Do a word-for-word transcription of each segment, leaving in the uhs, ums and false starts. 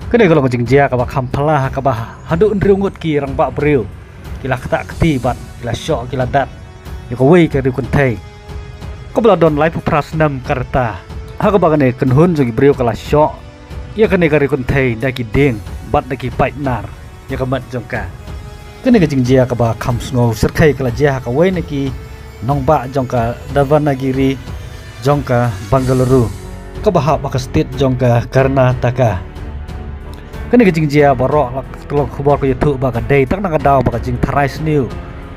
Kane ka long ka jingjia kaba kham phylla ha kaba haduh hynriew ngut ki rangbah briew ki la ktah kti bad ki la shoh ki la dat ïa kawei ka riewkynthei kaba la don laiphew phra snem ka rta. Ha kaba kane ka kynhun jong ki briew ka la shoh ïa kane ka riewkynthei da ki dieng bad da ki paidnar ïa ka met jong ka. Kane ka jingjia kaba kham sngew shyrkhei ka la jia ha kawei na ki nongbah jong ka Davanagiri jong ka Bengaluru kaba hap ha ka state jong ka Karnataka. Kane ka jingjia baroh la ka tyllong khubor ka ïathuh ba ka dei tang na ka daw ba ka jingtharai sniew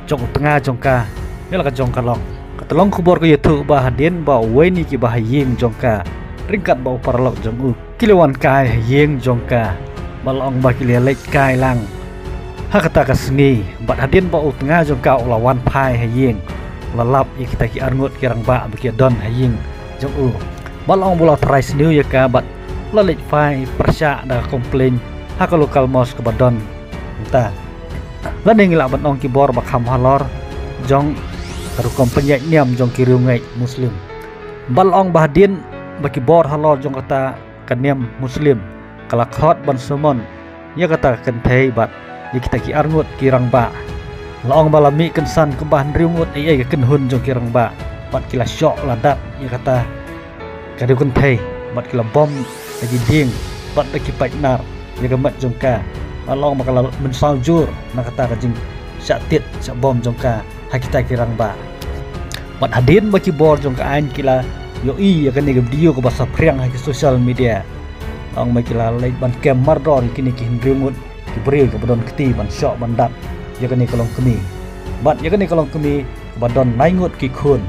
jong u tnga jong ka ïa la ka jong ka long. Ka tyllong khubor ka ïathuh ba hadien ba uwei na kiba ha ïing jong ka ryngkat bad u paralok jong u ki la wan kai ha ïing jong ka, ba la ong ba ki la leit kai lang ha kata ka sngi bad hadien ba u tnga jong ka u la wan phai ha ïing, u la lap ïa kita ki arngut ki rangbah ba ki don ha ïing jong u, ba la ong ba u la tharai sniew ïa ka bad u la leit phai pyrshah da ka complain ha ka local mosque kaba don mynta. Lane ngi lah ban ong ki bor ba kham halor jong ka rukom pynïaid niam jong ki riewngeit Muslim. Ba la ong ba hadien ba ki bor halor jong kata ka niam Muslim ka la khot ban summon ïa kata ka kynthei bad ïa kita ki arngut ki rangbah. La ong ba la mih kynsan kumba hynriew ngut ei ei ka kynhun jong ki rangbah bad ki la shoh la dat ïa kata ka riewkynthei bad ki la bom da ki dieng bad da ki paidnar ïa ka met jong ka. Bad la ong ba ka la mynsaw jur na kata ka jingshah tied shah bom jong ka ha kita ki rangbah. Bad hadien ba ki bor jong ka aiñ ki la ïohi ïa kane ka video kaba saphriang ha ki social media, la ong ba ki la leit ban kem mardor ïa kine ki hynriew ngut ki briew kiba don kti ban shoh ban dat ïa kane ka longkmie. Bad ïa kane ka longkmie kaba don lai ngut ki khun,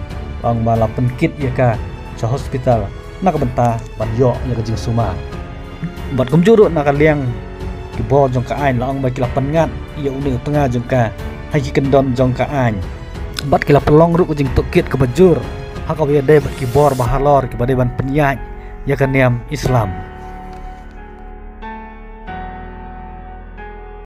la ong ba la pynkit ïa ka sha hospital na ka bynta ban ïoh ïa ka jingsumar. Bad kumjuh ruh na ka liang ki bor jong ka aiñ, la ong ba ki la pynngat ïa une u tnga jong ka ha ki kyndon jong ka aiñ. Bad ki la pynlong ruh ka jingtohkit kaba jur ha kaba ïadei bad ki bor ba halor kiba dei ban pynïaid ïa ka niam Islam.